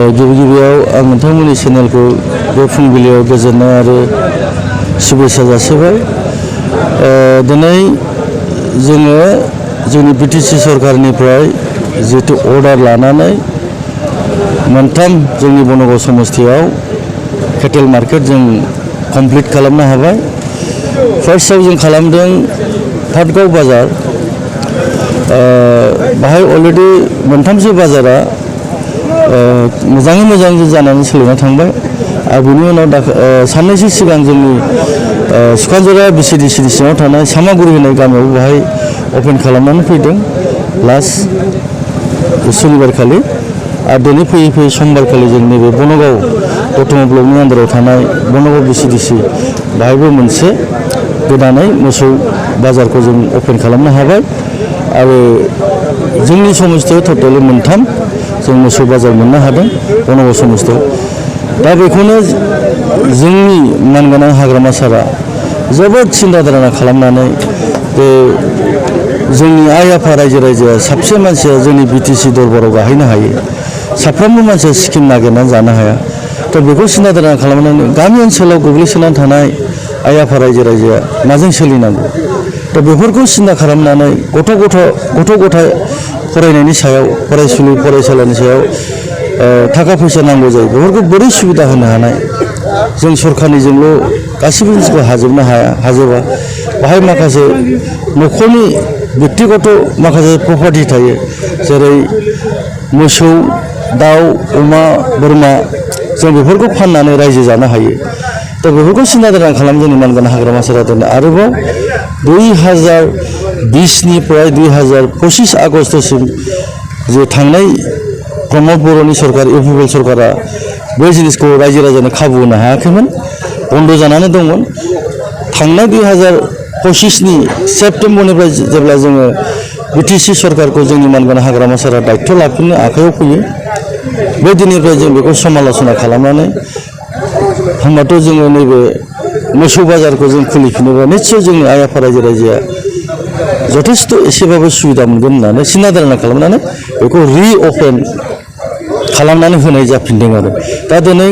गिबियाव आं नोंथांमोननि चेनेलखौ बे फुंबिलियाव गोजोननाय आरो शुभेच्छा जासिबाय। दिनै जोङो जोंनि बिटिसि सरकारनिफ्राय जितु अर्डार लानानै मोनथाम जोंनि बनगाव समस्थियाव केटेल मार्केट जों कमप्लिट खालामनो हाबाय। फार्स्टआव जों खालामदों पाटगाव बाजार, बाहाय अलरेडि मोनथामसो बाजारा मोजाङै मोजां जानानै सोलिना थांबाय। आरो बेनि उनाव साननैसो सिगां जोंनि सुखानजरा बिसिडिसिनि सिङाव थानाय सामागुरि होननाय गामियाव बाहाय अपेन खालामनानै फैदों लास्ट सनिबारखालि। आरो दिनै फैयै फैयै समबारखालि जों नैबे बनगाव दतमा ब्लकनि आन्दाराव थानाय बनगाव बिसिडिसि बाहायबो मोनसे गोदानै मोसौ बाजारखौ जों अपेन खालामनो हाबाय। आरो जोंनि समस्थियाव टटेलि मोनथाम जों मोसौ बाजार मोननो हादों बनगाव समस्थियाव। दा बेखौनो जोंनि मानगोनां हाग्रामा सारा जोबोद सिन्था धारना खालामनानै बे जोंनि आइ आफा रायजो राजाया साबसे मानसिया जोंनि बिटिसि दरबाराव गाहैनो हायो, साफ्रोमबो मानसिया स्किम नागिरनानै जानो हाया। दा बेखौ सिन्था धारना खालामनानै गामि ओनसोलाव गोग्लैसोनानै थानाय आइ आफा रायजो राजाया माजों सोलिनांगौ, दा बेफोरखौ सिन्था खालामनानै गथ' गथाय फरायनायनि सायाव, फरायसुलि फरायसालिनि सायाव थाखा फैसा नांगौ जायो, बेफोरखौ बोरै सुबिदा होनो हानाय। जों सरखारनिजोंल' गासिबो जिनिसखौ हाजोबा। बाहाय माखासे न'खरनि बेक्तिगत माखासे प्रपार्टि थायो, जेरै मोसौ, दाउ, अमा, बोरमा, जों बेफोरखौ फाननानै रायजो जानो हायो। दा बेफोरखौ सिन्था धारना खालाम जोंनि मानगोनां हाग्रामा सारा दोनो। आरोबाव 2020निफ्राय 2025 आगष्टसिम जे थांनाय प्रमद बर'नि सरकार इउपिपिएल सरकारा बे जिनिसखौ रायजो राजानो खाबु होनो हायाखैमोन, बन्द' जानानै दंमोन। थांनाय 2025नि सेप्तेम्बरनिफ्राय जेब्ला जोङो बिटिसि सरकारखौ जोंनि मानगोनां हाग्रामा सारा दायथ' लाफिननो आखायाव फैयो, बे दिननिफ्राय जों बेखौ समाल'सना खालामनानै होमबाथ' जोङो नैबे मोसौ बाजारखौ जों खुलिफिनोबा निस्सय जोंनि आइ आफा रायजो राजाया जथेस्थ' एसेबाबो सुबिदा मोनगोन होननानै सिन्था धारना खालामनानै बेखौ रिअपेन खालामनानै होनाय जाफिनदों। आरो दा दिनै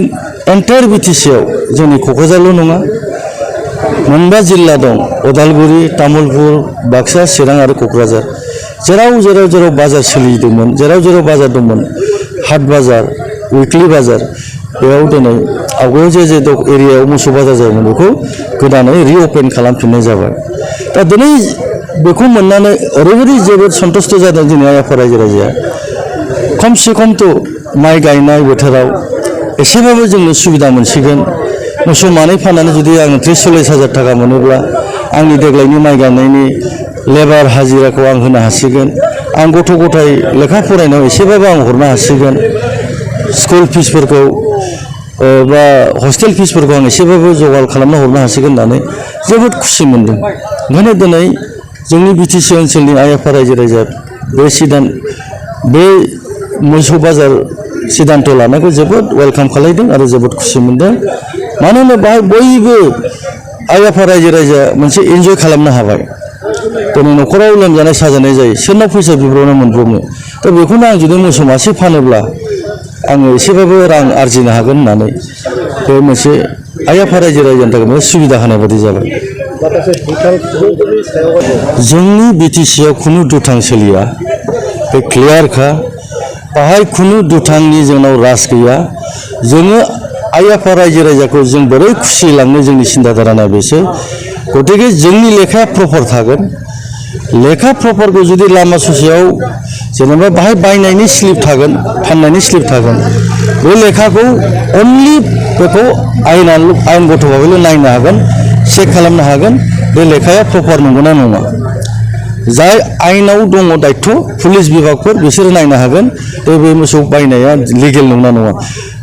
एन्टायार बिटिसिआव जोंनि क'क्राझारल' नङा, मोनबा जिल्ला दं, उदालगुरि, तामुलपुर, बाक्सा, चिरां आरो क'क्राझार। जेराव बाजार सोलिदोंमोन, जेराव बाजार दंमोन, हाट बाजार, उइकलि बाजार, बेयाव दिनै आवगायाव जे एरियायाव मोसौ बाजार जायोमोन बेखौ गोदानै रिअपेन खालामफिननाय जाबाय। दा दिनै बेखौ मोननानै ओरैबायदि जोबोद सन्तुष्ट जादों जोंनि आइ आफा रायजो राजाया। खमसे खमथ' माइ गायनाय बोथोराव एसेबाबो जोंनो सुबिदा मोनसिगोन। मोसौ मानै फाननानै जुदि आं 30-40 हाजार थाखा मोनोब्ला आंनि देग्लायनि माइ गायनायनि लेबार हाजिराखौ आं होनो हासिगोन। आं गथ' गथाय लेखा फरायनायाव एसेबाबो आं हरनो हासिगोन। स्कुल फिसफोरखौ बा हस्टेल फिसफोरखौ आं एसेबाबो जगार खालामना हरनो हासिगोन होननानै जोबोद खुसि मोनदों। ओंखायनो दिनै जोंनि बिटिसि ओनसोलनि आइ आफा रायजो राजाया बे मोसौ बाजार सिदान्थ' लानायखौ जोबोद वेलकाम खालायदों आरो जोबोद खुसि मोनदों। मानो होनोबा बाहाय बयबो आइ आफा रायजो राजाया मोनसे इन्जय खालामनो हाबाय। दिनै न'खराव लोमजानाय साजानाय जायो, सोरनाव फैसा बिब्रबनो मोनब्रबनो, दा बेखौनो आं जुदि मोसौ मासे फानोब्ला आङो एसेबाबो रां आरजिनो हागोन होननानै बे मोनसे आइ आफा रायजो राजानि थाखाय सुबिदा होनाय बायदि जाबाय। जोंनि बिटिसिआव खुनु दुथां सोलिया, बे क्लियारखा। बाहाय खुनु दुथांनि जोंनाव राज गैया। जोङो आइ आफा रायजो राजाखौ जों बोरै खुसि लांनो जोंनि सिन्था धारना बेसो। गतिके जोंनि लेखाया प्रपार थागोन। लेखा प्रपारखौ जुदि लामा ससेयाव जेनेबा बाहाय बायनायनि स्लिप थागोन, फाननायनि स्लिप थागोन, बे लेखाखौ अनलि बेखौ आयेन गथ'बाबोल' नायनो हागोन, चेक खालामनो हागोन बे लेखाया प्रपार नंगौना नङा। जाय आयेनाव दङ दायथ' पुलिस बिभागफोर बिसोरो नायनो हागोन बे मोसौ बायनाया लिगेल नंना नङा।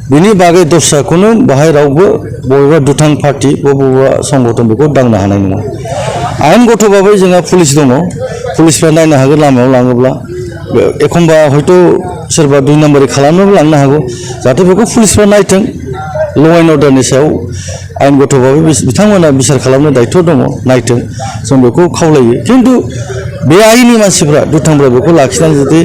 बिनि बागै दस्राखौनो बाहाय रावबो बबेबा दुथां पार्टि बबेबा संगठन बेखौ दांनो हानाय नङा। आयेन गथ'बाबो जोंहा पुलिस दङ, पुलिसफ्रा नायनो हागोन लामायाव लाङोब्ला। एखमबा हयथ' सोरबा 2 नाम्बारि खालामनोबो लांनो हागौ, जाहाथे बेखौ पुलिसफ्रा नायथों। ल' एन्ड अर्डारनि सायाव आयेन गथ'बाबो बिथांमोना बिसार खालामनो दायथ' दङ, नायथों, जों बेखौ खावलायो। खिन्थु बे आयेननि मानसिफ्रा दुथांफ्रा बेखौ लाखिनानै जुदि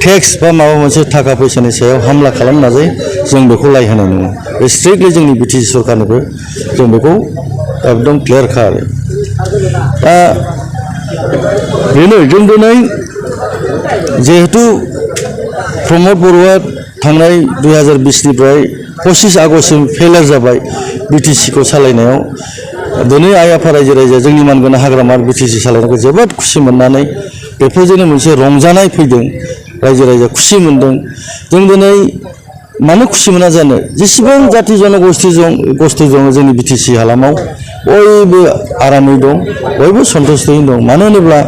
टेक्स बा माबा मोनसे थाखा फैसानि सायाव हामला खालामनो नाजायो जों बेखौ लाय होनाय नङा बे स्ट्रिक्टलि जोंनि बिटिसि सरकारनिफ्राय जों बेखौ एकदम क्लियारखा आरो दा बेनो जों दिनै जिहेतु प्रमद बर'आ थांनाय 2020निफ्राय 25 आगष्टसिम फेलार जाबाय बिटिसिखौ सालायनायाव दिनै आइ आफा रायजो राजा जोंनि मानगोनां हाग्रामा बिटिसि सालायनायखौ जोबोद खुसि मोननानै बेफोरजोंनो मोनसे रंजानाय फैदों रायजो राजा खुसि मोनदों जों दिनै मानो खुसि मोना जानो जेसेबां जाति जनगोष्ठी दङ जोंनि बिटिसि हालामाव बयबो आरामै दं बयबो सन्तुष्टयै दं मानो होनोब्ला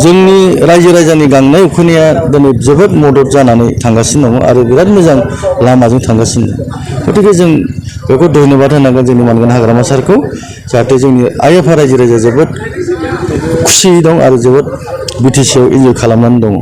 जोंनि रायजो राजानि गांनाय उखैनाया दिनै जोबोद मदद जानानै थांगासिनो दङ आरो बिराद मोजां लामाजों थांगासिनो दं गतिके जों बेखौ धन्यबाद होनांगोन जोंनि मानगोनां हाग्रामा सारखौ जाहाथे जोंनि आइ आफा रायजो राजाया जोबोद खुसियै दं आरो जोबोद बिटिसिआव इन्जय खालामनानै दङ